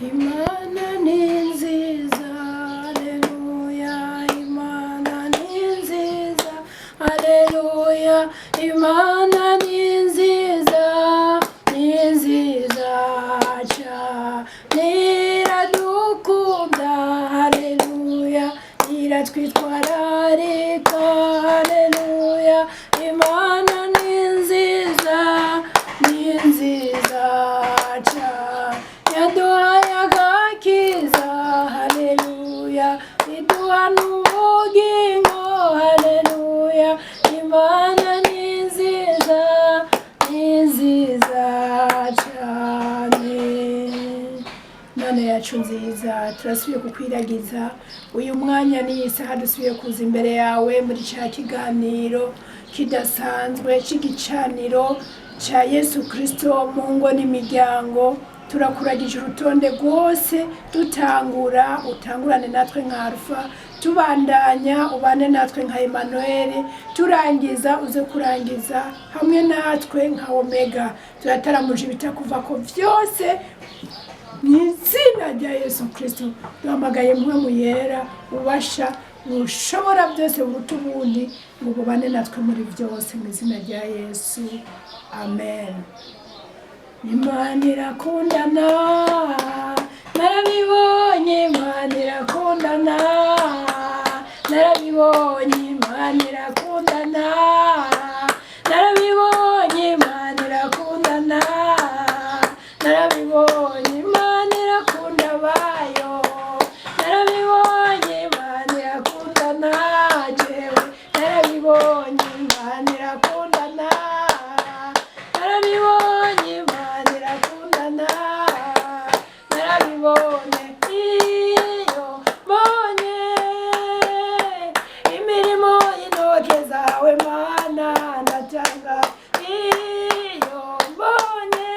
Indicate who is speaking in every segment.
Speaker 1: Imana ni nziza, aleluya. Imana ni nziza, aleluya. Imana ni nziza, ni nziza cyane. Iradukunda, aleluya. Iratwitwararika, aleluya. Imana ni nziza, ni nziza cyane. Yaduhaye agakiza, haleluya. Iduha n'ubugingo, haleluya. Imana ni nziza, ni nziza cyane. Mana yacu nziza, turasubiye kukwiragiza uyu mwanya n'iyi saha. Dusubiye kuza imbere yawe muri cya kiganiro kidasanzwe cy'igicaniro cya Yesu Kirisito mu ngo n'imiryango. Turakuragije urutonde rwose. Dutangura, utangurane natwe nka Arufa. Tubandanya, ubane natwe nka Emanuel. Turangiza, uze kurangiza hamwe natwe nka Omega. Turataramuje ibitakuva ko byose mu izina rya Yesu Kirisito. Duhamagaye Mpwemu Yera, ubasha bushobora byose buruta ubundi, ngo bubane natwe muri byose, mu izina rya Yesu, amen. Imana irakundana, narabibonye. Imana irakundana, narabibonye. Imana irakundana, narabibonye. Imana irakundana, narabibonye. Imana irakunda abayo, narabibonye. Imana irakundana, jewe narabibonye. Imana irakundana, narabibonye. Imana irakundana, narabibonye. Iyo mbonye imirimo y'intoke zawe, Mana, ndatanga. Iyo mbonye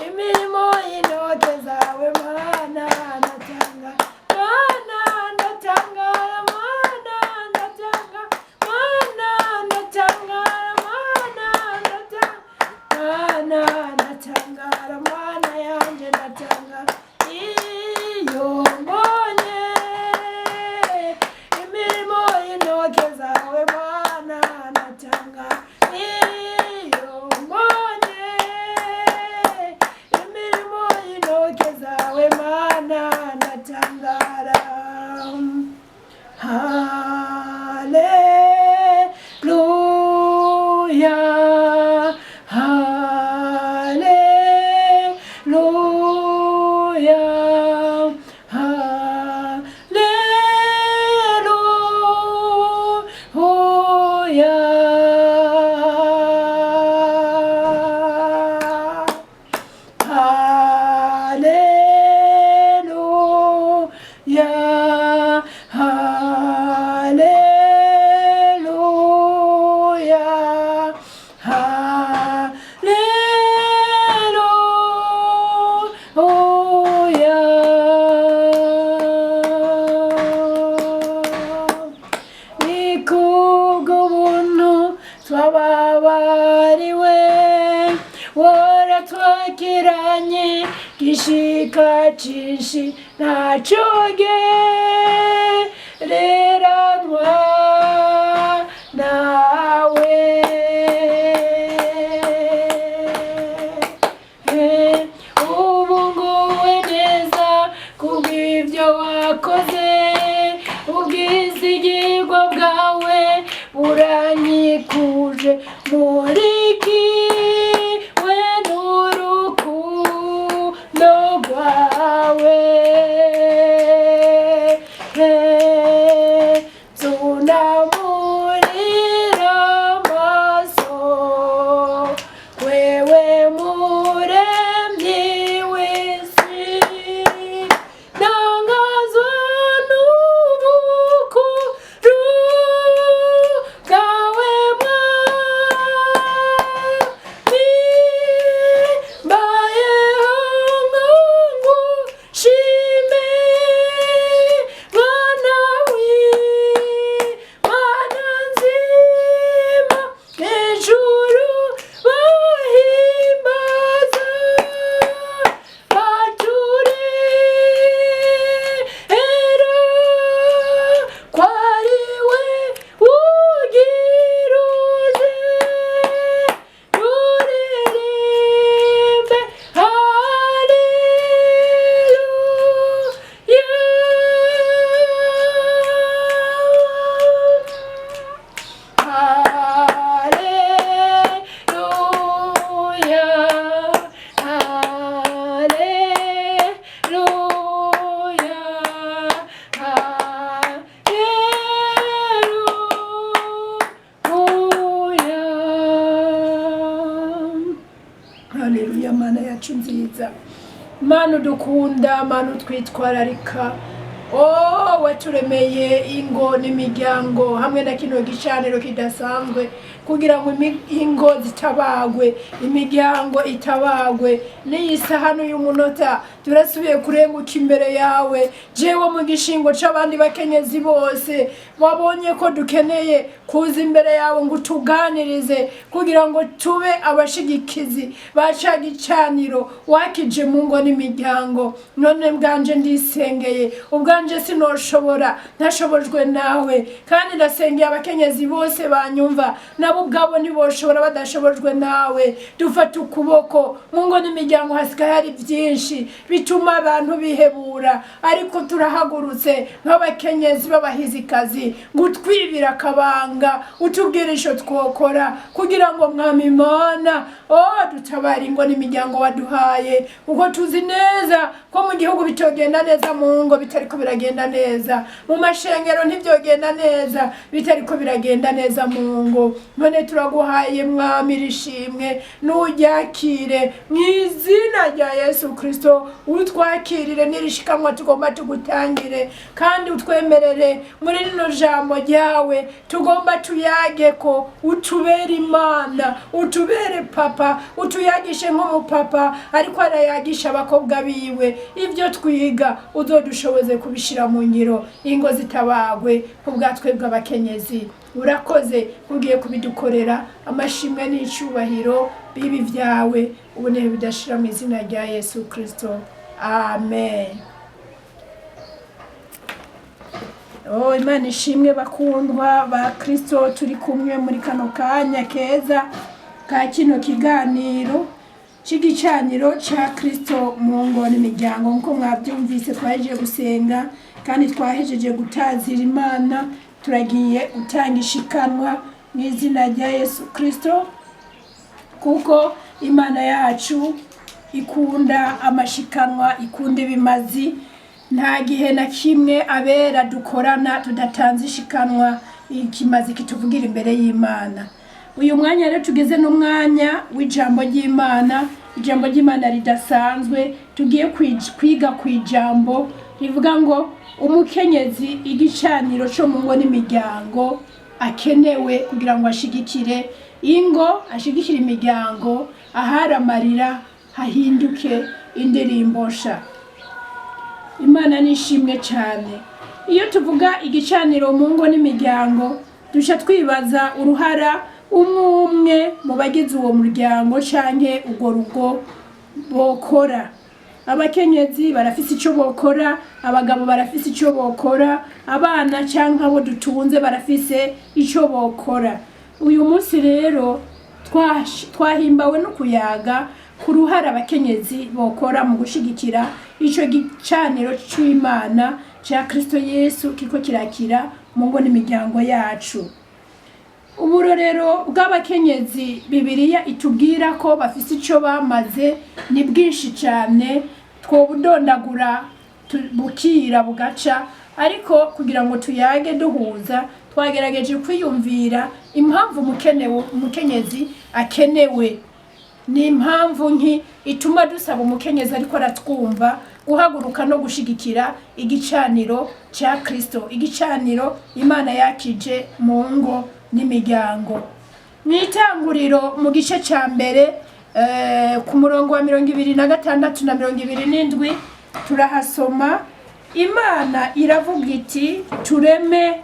Speaker 1: imirimo y'intoke zawe, Mana, ndatanga. Mana, ndatangara. Mana, ndatanga. Mana, ndatangara. Mana, ndatanga. Mana, ndatangara. Mana yanje, ndatanga. Iyo mbonye imirimo y'intoke zawe, Mana, ndatanga. Iyo mbonye imirimo y'intoke zawe, Mana, ndatangara. Haleluya, haleluya, haleluya. Haleluya, haleluya, haleluya. Ni kubw'ubuntu twababariwe, waratwakiranye gishika cinshi, ntaco gereranwa nawe. Ubu nguwe neza kubw'ibyo wakoze, ubwizigirwa bwawe buranyikuje, murikiwe n'urukundo rwawe. Zunamurira amaso, wewe muremyi w'isi, ntangazwa n'ubukuru bwawe, Mwami. Mbayeho nkangushimira. neza. Mana udukunda, Mana utwitwararika, oh, waturemeye ingo n'imiryango hamwe na kino gicaniro kidasanzwe kugira ngo ingo zitabagwe, imiryango itabagwe. N'iyi saha n'uyu munota turasubiye kurenguka imbere yawe, jewe mu gishingo c'abandi bakenyezi bose wabonye ko dukeneye kuza imbere yawe ngo utuganirize kugira ngo tube abashigikizi ba ca gicaniro wakije mu ngo n'imiryango. None bwanje ndisengeye, ubwanje sinoshobora ntashobojwe nawe, kandi ndasengeye abakenyezi bose banyumva, nabo ubwabo ntiboshobora badashobojwe nawe. Dufata ukuboko. Mu ngo n'imiryango hasigaye hari byinshi bituma abantu bihebura, ariko turahagurutse nk'abakenyezi b'abahizikazi ngo utwibire akabanga, utubwire ico twokora kugira ngo, Mwami Imana, oh, dutabare ingo n'imiryango waduhaye, kuko tuzi neza ko mu gihugu bitogenda neza mu ngo bitariko biragenda neza, mu mashengero ntibyogenda neza bitariko biragenda neza mu ngo. None turaguhaye, Mwami, rishimwe nuryakire mu izina rya Yesu Kristo. Utwakirire n'irishikanwa tugomba tugutangire, kandi utwemerere muri rino jambo ryawe tugomba tuyage ko utubere Imana, utubere papa, utuyagishe nk'umupapa ariko arayagisha abakobwa biwe. Ibyo twiga uzodushoboze kubishira mu ngiro, ingo zitabagwe ku bwa twebwe abakenyezi. Urakoze ugiye kubidukorera. Amashimwe n'icubahiro bibi byawe ubu nihe bidashira, mu izina rya Yesu Kristo, amen. Oh, Imana ishimwe. Bakundwa ba Kristo turi kumwe muri kano kanya keza ka kino kiganiro cy'igicaniro cya Kristo mu ngo n'imiryango, nk'uko mwabyumvise, twahejeje gusenga kandi twahejeje gutazira Imana. Turagiye gutanga ishikanwa mu izina rya Yesu Kristo, kuko Imana yacu ikunda amashikanwa, ikunda ibimazi. Nta gihe na kimwe abera dukorana tudatanze ishikanwa, ikimazi kituvugira imbere y'Imana. Uyu mwanya rero tugeze n'umwanya w'ijambo ry'Imana, ijambo ry'Imana ridasanzwe. Tugiye kwiga ku ijambo rivuga ngo umukenyezi igicaniro cyo mu ngo n'imiryango akenewe kugira ngo ashigikire ingo, ashigikire imiryango, ahari amarira hahinduke indirimbo nsha. Imana nishimwe cyane. Iyo tuvuga igicaniro mu ngo n'imiryango, duca twibaza uruhara umwe umwe mu bagize uwo muryango canke urwo rugo bokora. Abakenyezi barafise ico bokora, abagabo barafise ico bokora, abana canke abo dutunze barafise ico bokora. Uyu munsi rero twahimbawe no kuyaga ku ruhara abakenyezi bokora mu gushigikira ico gicaniro c'Imana ca Kristo Yesu kiriko kirakira mu ngo n'imiryango yacu. Uburorero bw'abakenyezi Bibiliya itubwira ko bafise ico bamaze ni bwinshi cyane, twobudondagura bukira bugaca, ariko kugira ngo tuyage duhuza, twagerageje kwiyumvira impamvu umukenyezi akenewe. Ni impamvu nki ituma dusaba umukenyezi ariko aratwumva guhaguruka no gushigikira igicaniro cya Kristo, igicaniro Imana yakije mu ngo n'imiryango? Mu Itanguriro, mu gice cya mbere, ku murongo wa 26 na 27, turahasoma Imana iravuga iti: "Tureme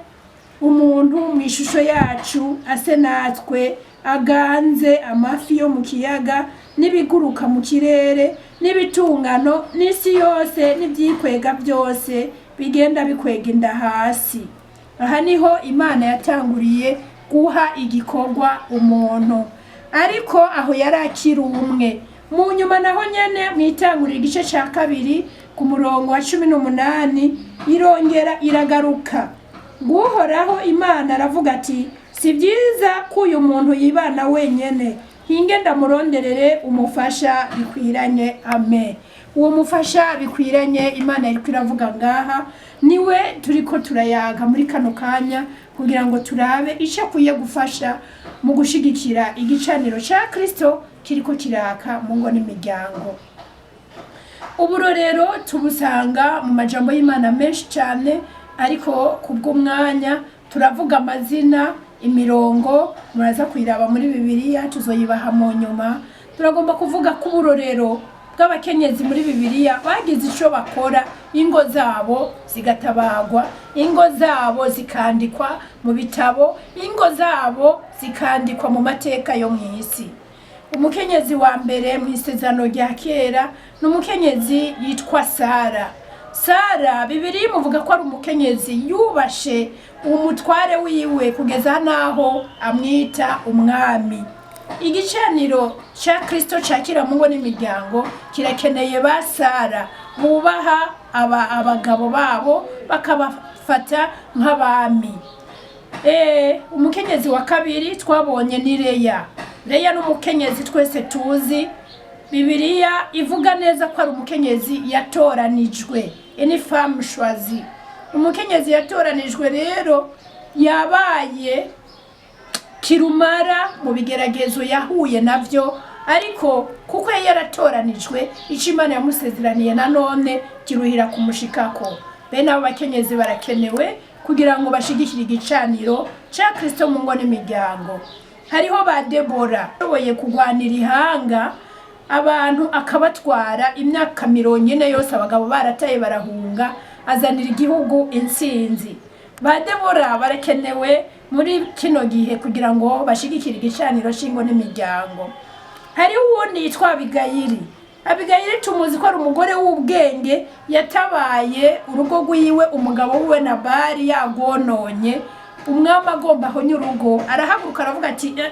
Speaker 1: umuntu mu ishusho yacu, ase natwe, aganze amafi yo mu kiyaga n'ibiguruka mu kirere n'ibitungano n'isi yose n'ibyikwega byose bigenda bikwega inda hasi." Aha niho Imana yatanguriye guha igikorwa umuntu, ariko aho yari akiri umwe. Mu nyuma naho nyene, mu Itangurira igice cya kabiri ku murongo wa 18, irongera iragaruka ngo: "Uhoraho Imana aravuga ati: Si byiza ko uyu muntu yibana wenyene, hinge ndamuronderere umufasha bikwiranye." Amen. Uwo mufasha bikwiranye Imana iriko iravuga ngaha niwe turiko turayaga muri kano kanya, kugira ngo turabe icyo akwiye gufasha mu gushigikira igicaniro cya Kristo kiriko kiraka mu ngo n'imiryango. Uburorero tubusanga mu majambo y'Imana menshi cyane, ariko kubw'umwanya turavuga amazina, imirongo muraza kuyiraba muri Bibiliya, tuzoyibaha mu nyuma. Turagomba kuvuga ko uburorero bw'abakenyezi muri Bibiliya bagize icyo bakora, ingo zabo zigatabagwa, ingo zabo zikandikwa mu bitabo, ingo zabo zikandikwa mu mateka yo mu isi. Umukenyezi wa mbere mu Isezerano rya Kera ni umukenyezi yitwa Sara. Sara, Bibiliya imuvuga ko ari umukenyezi yubashe umutware wiwe kugeza n'aho amwita umwami. Igicaniro cya Kristo cyakira mu ngo n'imiryango kirakeneye ba Sara bubaha abagabo babo, bakabafata nk'abami. Umukenyezi wa kabiri twabonye ni Leya. Leya ni umukenyezi twese tuzi, Bibiliya ivuga neza ko ari umukenyezi yatoranijwe, une femme choisie. Umukenyezi yatoranijwe rero yabaye kirumara mu bigeragezo yahuye navyo, ariko kuko yari yaratoranijwe, ico Imana yamusezeraniye nanone kiruhira kumushikako. Bene abo bakenyezi barakenewe kugira ngo bashigikire igicaniro ca Kristo mu ngo n'imiryango. Hariho ba Debora, ashoboye kugwanira ihanga, abantu akabatwara imyaka 40 yose, abagabo barataye barahunga, azanira igihugu intsinzi. Ba Debora barakenewe muri kino gihe kugira ngo bashigikire igicaniro c'ingo n'imiryango. Hariho uwundi yitwa Abigayili. Abigayili tumuzi ko ari umugore w'ubwenge, yatabaye urugo rwiwe umugabo wiwe Nabali yagwononye. Umwami agomba ahonye urugo, arahaguruka aravuga ati: "Eh,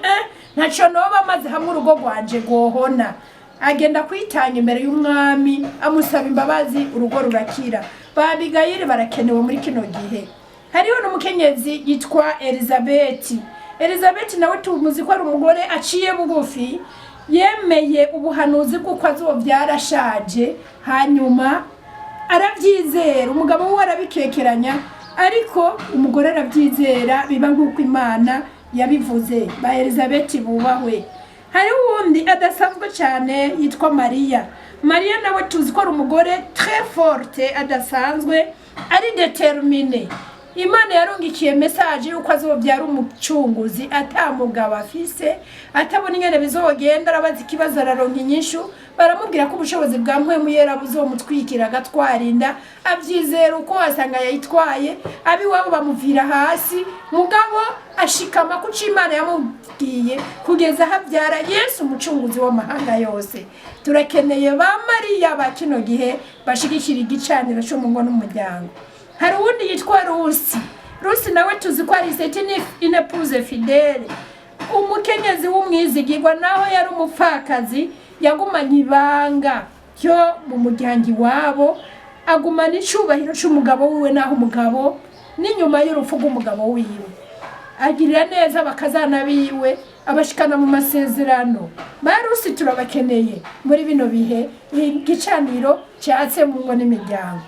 Speaker 1: ntaco noba maze hamwe urugo rwanje rwohona." Agenda kwitanga imbere y'umwami, amusaba imbabazi, urugo rurakira. Ba Abigayili barakenewe muri kino gihe. Hariho n'umukenyezi yitwa Elizabeti. Elizabeti nawe tumuzi ko ari umugore aciye bugufi, yemeye ubuhanuzi bw'uko azovyara ashaje, hanyuma aravyizera. Umugabo we arabikekeranya, ariko umugore aravyizera, biba nk'uko Imana yabivuze. Ba Elizabeti bubahwe. Hariho uwundi adasanzwe cyane yitwa Mariya. Mariya nawe tuzi ko ari umugore très forte, adasanzwe, ari déterminée. Imana yarungikiye message yuko azobyara umucunguzi atamugabo afise, atabona ingene bizogenda. Arabaza ikibazo, araronka inyishu. Baramubwira ko ubushobozi bwa Mpwemu Yera buzomutwikira agatwara inda. Abyizera uko, wasanga yayitwaye, abiwabo bamuvira hasi, mugabo ashikama kuco Imana yamubwiye kugeza aho abyara Yesu, umucunguzi w'amahanga yose. Turakeneye ba Mariya ba kino gihe bashigikira igicaniro cyo mu ngo n'umuryango. Hari uwundi yitwa Rusi. Rusi nawe tuzi ko ari c'est une épouse fidèle, umukenyezi w'umwizigirwa. Naho yari umupfakazi, yagumanye ibanga ryo mu muryango iwabo, agumana icubahiro c'umugabo wiwe, naho umugabo n'inyuma y'urupfu rw'umugabo wiwe agirira neza bakazana biwe, abashikana mu masezerano. Ba Rusi turabakeneye muri bino bihe igicaniro cyatse mu ngo n'imiryango.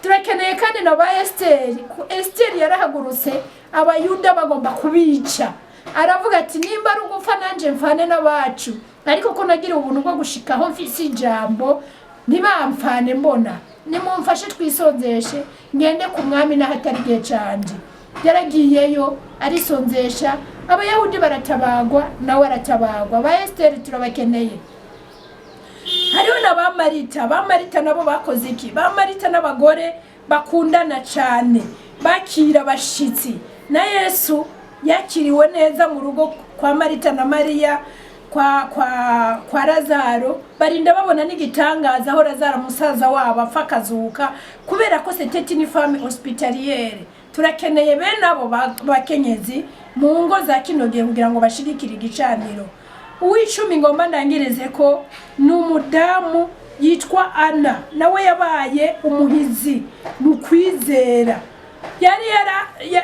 Speaker 1: Turakeneye kandi na ba Esiteri. Esiteri yarahagurutse Abayuda bagomba kubica, aravuga ati: "Nimba ari ugupfa nanjye mfane n'abacu, ariko ko nagira ubuntu bwo gushikaho mfise ijambo, ntibamfane mbona, nimumfashe twisonzeshe, ngende ku mwami n'ahatari igihe canje." Yaragiyeyo arisonzesha, Abayahudi baratabagwa, nawe aratabagwa. Ba Esiteri turabakeneye. Hariho na ba Marita. Ba Marita nabo bakoze iki? Ba Marita n'abagore bakundana cyane, bakira abashitsi. Na Yesu yakiriwe neza mu rugo kwa Marita na Mariya, kwa Lazaro. Barinda babona n'igitangaza aho Lazaro musaza wabo apfa akazuka, kubera ko c'était une femme hospitalière. Turakeneye bene abo bakenyezi mu ngo za kino gihe kugira ngo bashigikire igicaniro. Uw'icumi ngomba ndangirize ko ni umudamu yitwa Ana. Nawe yabaye umuhizi mu kwizera. Yari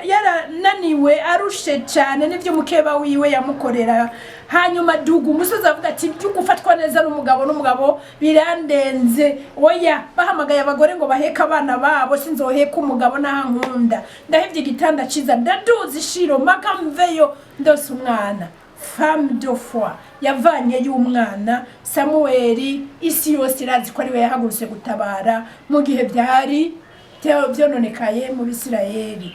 Speaker 1: yarananiwe, arushe cyane n'ibyo mukeba wiwe yamukorera. Hanyuma duga umusozi, avuga ati: "Ibyo gufatwa neza n'umugabo birandenze. Oya, bahamagaye abagore ngo baheke abana babo, sinzoheka umugabo n'aho nkunda. Ndahevye igitanda ciza, ndaduza ishiro mpaka mveyo ndose umwana." Femme de foi yavanye y'umwana Samuweli. Isi yose irazi ko ariwe yahagurutse gutabara mu gihe byari byononekaye mu Bisirayeli.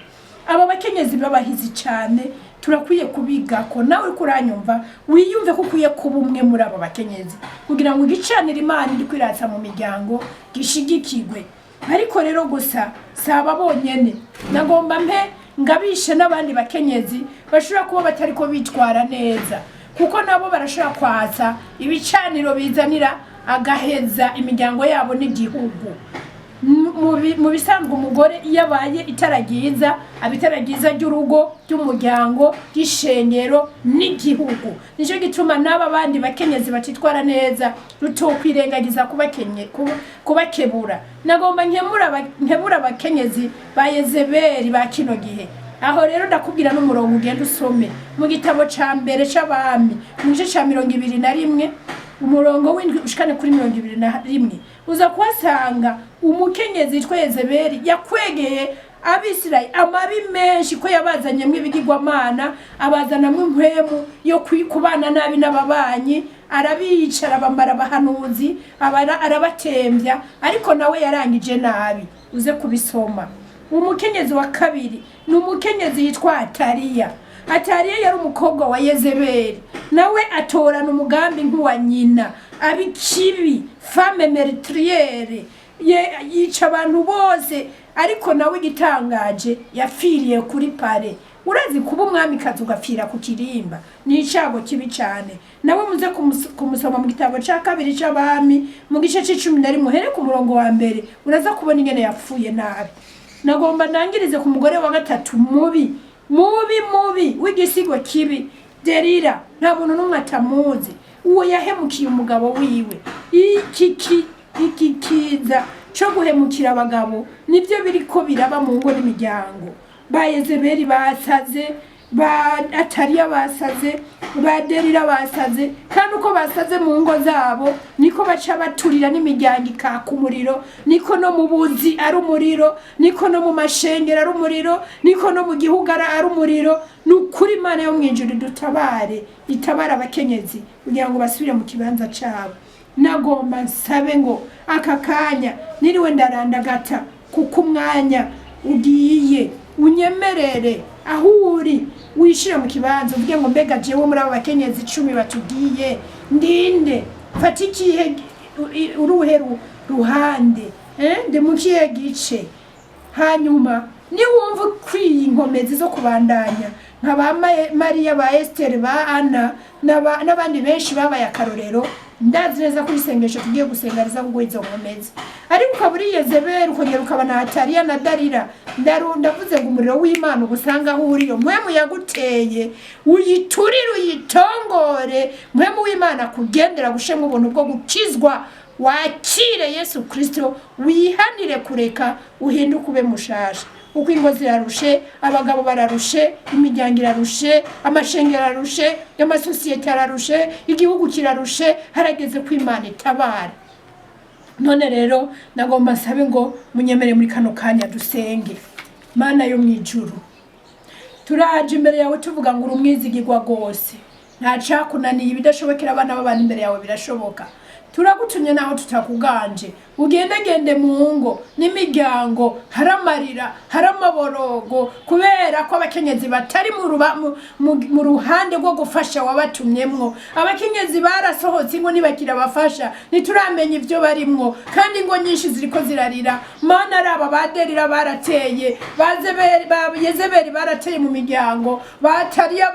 Speaker 1: Aba bakenyezi b'abahizi cyane turakwiye kubigako. Nawe uriko uranyumva, wiyumve ko ukwiye kuba umwe muri abo bakenyezi kugira ngo igicaniro Imana iri kwiratsa mu miryango gishigikirwe. Ariko rero gusa si aba bonyene, nagomba mpe ngabishe n'abandi bakenyezi bashobora kuba batariko bitwara neza, kuko nabo barashobora kwatsa ibicaniro bizanira agaheza imiryango yabo n'igihugu. Mu bisanzwe, umugore iyo abaye itara ryiza, aba itara ryiza ry'urugo, ry'umuryango, ry'ishengero n'igihugu. Nicyo gituma n'aba bandi bakenyezi batitwara neza rutokwirengagiza kubakebura. Nagomba nkebura abakenyezi ba Yezebeli ba kino gihe. Aho rero ndakubwira n'umurongo ugenda usome mu gitabo ca mbere c'Abami, mu gice ca 21, umurongo w'7 ushikane kuri 21. Uza kuhasanga umukenyezi yitwa Yezebeli yakwegeye Abisirayeli amabi menshi, ko yabazanyemwo ibigirwamana, abazanamwo impwemu yo kubana nabi n'ababanyi, arabica, arabamara abahanuzi, arabatembya, ariko nawe yarangije nabi. Uze kubisoma. Umukenyezi wa kabiri ni umukenyezi yitwa Atariya. Atariya yari umukobwa wa Yezebeli, nawe atorana umugambi nk'uwa nyina, aba ikibi, femme meurtrière, yica abantu bose. Ariko nawe igitangaje, yapfiriye kuri palais. Urazi kuba umwamikazi ugapfira ku kirimba? Ni icago kibi cane. Nawe muze kumusoma mu gitabo ca kabiri c'Abami, mu gice c'11, uhere ku murongo wa mbere, uraza kubona ingene yapfuye nabi. Nagomba ndangirize ku mugore wa gatatu mubi, mubi, mubi, w'igisigo kibi, Derira. Nta muntu n'umwe atamuzi. Uwo yahemukiye umugabo wiwe. Iki kiza co guhemukira abagabo nibyo biriko biraba mu ngo n'imiryango. Ba Yezebeli basaze, ba Atariya basaze, ba Derira basaze. Kandi uko basaze mu ngo zabo, niko baca baturira n'imiryango ikaka umuriro, niko no mu buzi ari umuriro, niko no mu mashengero ari umuriro, niko no mu gihugu ari umuriro. Ni ukuri, Imana yo mu ijuru idutabare, itabare abakenyezi kugira ngo basubire mu kibanza cabo. Nagomba nsabe ngo aka kanya niriwe ndarandagata, kuko umwanya ugiye, unyemerere aho uri wishire mu kibanza, uvuge ngo: "Mbega jewe muri abo bakenyezi 10 batubwiye ndinde? Fata ikihe, uruhe ruhande? Ndi mu kihe gice?" Hanyuma niwumva ukwiye inkomezi zo kubandanya nka ba Mariya, ba Esiteri, ba Ana n'abandi benshi babaye akarorero, ndazi neza ko isengesho tugiye gusenga riza kuguha izo nkomezi. Ariko ukaba uri Yezebeli, ukongera ukaba na Atariya na Darira, ndavuze ngo umuriro w'Imana ugusanga aho uriyo mpwemu yaguteye, uyiturire, uyitongore. Mpwemu w'Imana kugendera gushemwa ubuntu bwo gukizwa, wakire Yesu Kristo, wihanire kureka uhinduke ube mushasha. Uko ingo zirarushe, abagabo bararushe, imiryango irarushe, amashengero ararushe, amasosiyete ararushe, igihugu kirarushe. Harageze ko Imana itabara. None rero nagomba nsabe ngo munyemere muri kano kanya dusenge. Mana yo mu ijuru, turaje imbere yawe tuvuga ngo uri umwizigirwa rwose, nta cakunaniye. Ibidashobokera abana b'abantu, imbere yawe birashoboka. Turagutumye naho tutakuganje, ugendagende mu ngo n'imiryango. Hari amarira, hari amaborogo, kubera ko abakenyezi batari mu ruhande rwo gufasha wabatumyemwo. Abakenyezi barasohotse ingo, ntibakira abafasha, ntituramenya ibyo barimwo, kandi ingo nyinshi ziriko zirarira. Mana, ari aba baderira barateye, ba Yezebeli barateye mu miryango, batariya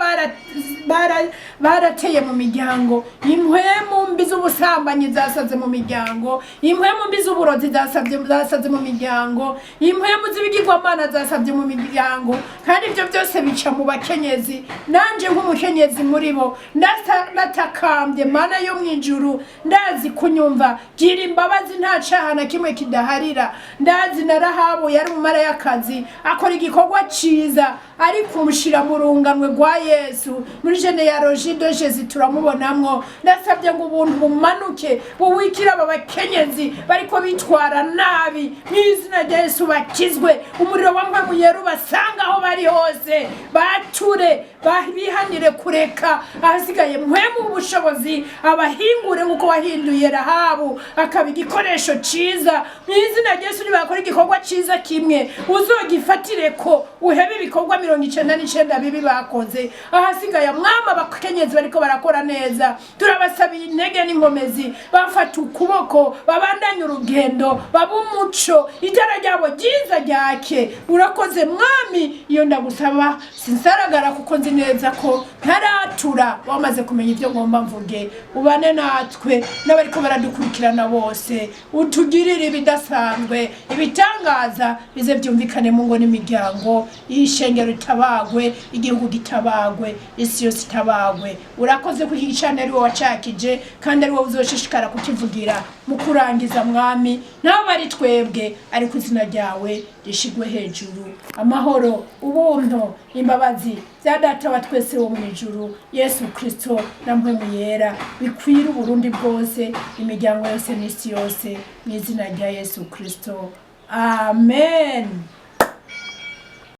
Speaker 1: barateye mu miryango. Impwemu mbi z'ubusambanyi zasaze mu miryango, impwemu mbi z'uburozi zasaze mu miryango, impwemu z'ibigirwamana zasabye mu miryango, kandi ibyo byose bica mu bakenyezi. Nanje nk'umukenyezi muri bo, ndatakambye. Mana yo mu ijuru, ndazi kunyumva, gira imbabazi. Nta caha na kimwe kidaharira. Ndazi na Rahabu yari umumarayakazi, akora igikorwa ciza, ariko umushira mu runganwe rwa Yesu, muri généalogie de Jésus turamubonamwo. Ndasabye ngo ubuntu bumanuke, buwikire aba bakenyezi bariko bitwara nabi. Mu izina rya Yesu bakizwe, umuriro wa Mpwemu Yera ubasanga aho bari hose, bature. Bihanire kureka. Ahasigaye mpwemu ubushobozi abahingure nk'uko wahinduye Rahabu akaba igikoresho ciza. Mu izina rya Yesu, nibakora igikorwa ciza kimwe, uzogifatire ko uhebe ibikorwa 99 bibi bakoze. Ahasigaye, mwama, abakenyezi bariko barakora neza, turabasabiye intege n'inkomezi, bafata ukuboko, babandanye urugendo, babe umuco, itara ryabo ryiza ryake. Urakoze mwami. Iyo ndagusaba sinsaragara, kuko nzi neza ko ntaratura wamaze kumenya ibyo ngomba mvuge. Ubane natwe n'abariko baradukurikirana bose, utugirire ibidasanzwe, ibitangaza bize byumvikane mu ngo n'imiryango, ishengero itabagwe, igihugu gitabagwe, isi yose itabagwe. Urakoze ko iki gicaniro ari wowe wacakije kandi ari wowe uzoshishikara kukivugira. Mu kurangiza, mwami, ntabwo ari twebwe, ariko izina ryawe rishigwe hejuru. Amahoro, ubuntu, imbabazi bya Data wa twese wo mu ijuru, Yesu Kristo na Mpwemu Yera bikwire Uburundi bwose, imiryango yose n'isi yose, mu izina rya Yesu Kristo, amen.